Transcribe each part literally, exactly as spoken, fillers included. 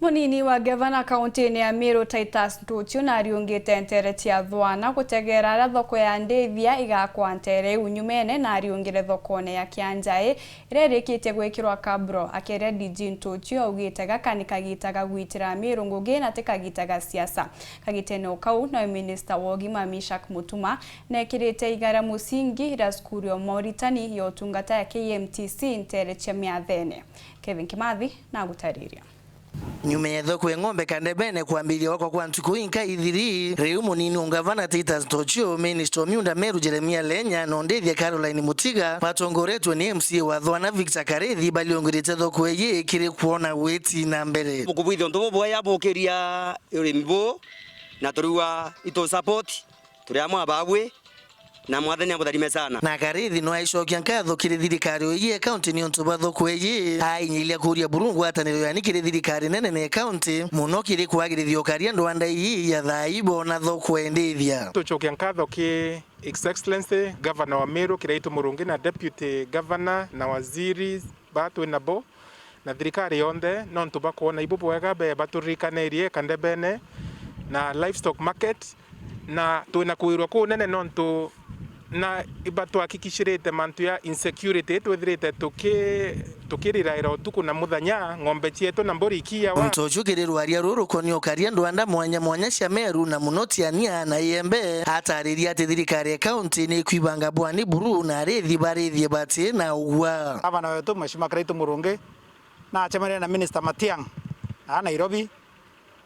Munini wa gavana kauntiine ya Meru Titus Ntuchu nariungite nteere cia Thwana gutegeera aria thoko ya Ndithia igakwa nteere iu nyumene, nariungire thokoone ya Kianjai iria irikitie gwikirwa kabro. Akiaria D G Ntuchu augite gaka ni kagita ga gwitira Meru ngugi na ti kagita ga siasa. Kagitene o kau, nawe minista wa ugima Mishak Mutuma neekirite iga ria musingi ria cukuru ya moritani ya utungata ya K M T C nteere cia Miathene. Kevin Kimathi nagutariria. Nyuma ya thoko ya ng'ombe Kandebene kwambiriria gwakwa kwa ntuku inka ithiri, riu munini wa ngavana Titus Ntuchu, minista wa miunda Meru Jeremia Lenya na Ndithia Caroline Mutiga batongoretwe ni M C A wa Thwana Victor Karithi bariungirite thoko iji kiri kwona gwiti na mbere. Bukubwithia untu bubwega bukiria urimi buu, na turiuga itu support turi amwe ababwi, na Mwathani abutharime sana. Na Karithi no aicokia nkatho kiri thirikari iji ya kaunti niuntu bwa thoko iji, ainyiria kuria buru ngwataniro yani kiri thirikari nene ne kaunti, muno kiri kwagirithia ukaria ndwanda iji ya thai bona thoko ya Ndithia. Tucokia nkatho ki His Excellency Governor wa Meru Kiraitu Murungi na Deputy Governor na waziri ba twi nabo na thirikari yonthe, nontu bakwona ibu bwega be baturirikanirie Kandebene na livestock market, na twina kwirwa kunene nontu na ibatwakikishirite mantu ya insecurity twithirite tuki-, tukiriraira utuku na muthenya, ng'ombe cietu na mburi ikiiyawa. Muntu uju kiri rwaria ruru rukonia ukaria ndwanda mwanya mwanya cia Meru na muno Tiania na Iembe, atariria ati thirikari ya kaunti ni ikwibanga bwani buru na arithi barithie bati na ugwa. Gavana wetu Mheshimiwa Kiraitu Murungi naacemanirie na Minister Matiang'i aa Nairobi,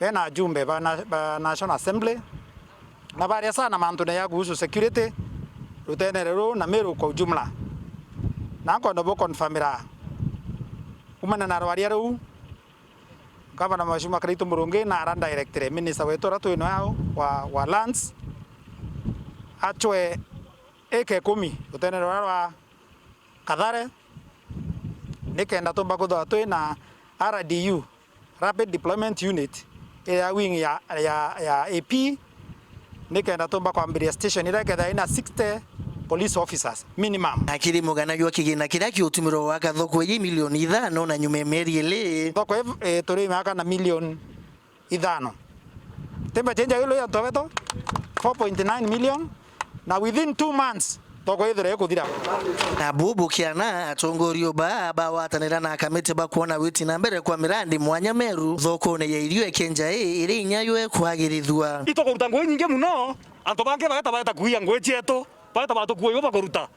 be na ajumbe ba na-, ba National Assembly, na baria sana mantune ya kuhusu security rutenere ruu na Meru kwa ujumla. Na nkwenda buconfirmira kumana na rwaria ruu, Gavana Mheshimiwa Kiraitu Murungi na ara directly minister wetu uria twi nawe wa, wa lands, acwe eka ikumi rutenere ruria rwa Kathare, nikenda tumba kwithirwa twi na R D U, Rapid Deployment Unit, iria wing ya, ya, ya A P, nikenda tumba kwambiria station iria ikethira ina sixty police officers minimum. Na kiri mugana jwa kigina kiria kiutumirwa gwaka thoko iji milioni ithano na nyuma ya mieri ili. Thoko ii, eh, turi miaka na milioni ithano. Ti mbeca injega ilo ya antu betu, four point nine million, na within two months, thoko ithire ikuthira. Na bubu kiana, atongoria ba bagwatanira na kamiti bakwona gwiti na mbere kwa mirandi mwanya Meru, thokone ya irio ya Kianjai iri inya ywe kwagirithua. Itukuruta ngugi nyingi muno, antu bangi bageta bageta kuia ngugi cietu, bageta batukuua ibo bakuruta.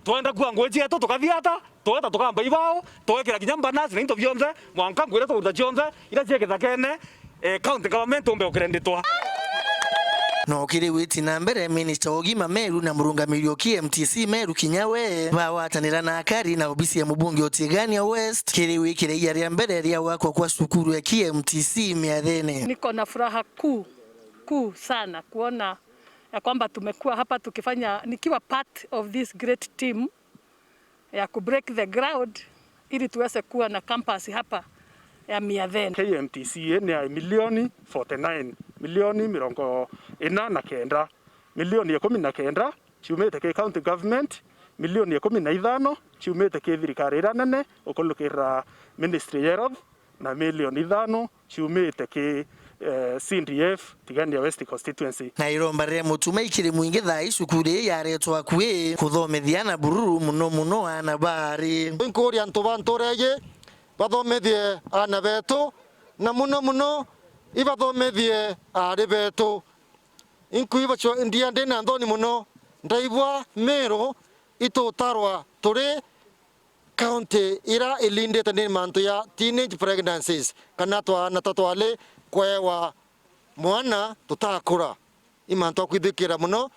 Twenda kua ngugi cietu, tukathia ata? Tweta tukamba ibao, twekira kinya mbanasi na into bionthe, mwanka ngugi iria tukuruta cionthe, iria cie kithakene, eh, county government umbe ukirenditwa. No kiri witi na mbere, minister wa ugima Meru na murungamiri o K M T C Meru kinya we, bagwatanira na akari na obisi ya mubunge o Tigania West, kiri wikire ia ria mbere ria gwakwa kwa cukuru ya K M T C Miathene. Niko na furaha kuu, kuu sana kuona ya kwamba tumekuwa hapa tukifanya, nikiwa part of this great team ya ku break the ground ili tuweze kuwa na campus hapa ya Miathene. K M T C ni ya milioni forty nine, milioni mirongo ina na kenda, milioni ikumi na kenda ciumite ki county government, milioni ikumi na ithano ciumite ki thirikari iria nene ukurukira ministry ya health, na milioni ithano ciumite ki, eh, C D F Tigania West Constituency. Na iromba riria mutuma ikiri mwingi thaa ii cukuru ii yaretwa akui kuthomithia aana bururu, muno muno aana ba aari. Inkuuria antu ba ntuura iji bathomithie aana betu, na muno muno ibathomithie aari betu. Inkuigua ndia ndi na nthoni muno ndaigua Meru itutarwa turi county iria ilindite ni mantu ya teenage pregnancies, kana twaana ta twari kwewa mwana tutakura. I mantu akwithikira muno,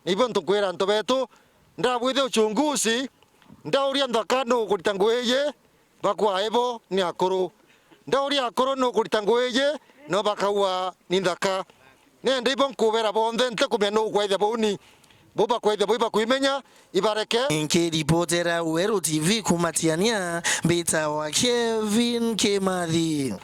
na ibo ntukwira antu betu, ndabwithia uchunguzi, ndauria nthaka nu ukurita ngugi iji, bakwa ibo ni akuru. Ndauria akuru nu ukurita ngugi iji, no bakauga ni nthaka. Nenda ibo nkubera bonthe, ntikumenya nu ukwethia buni. Bo bakwethia bo ibakwimenya, ibareke. Nkiripotera Weru T V kuma Tiania, mbitawa Kevin Kimathi.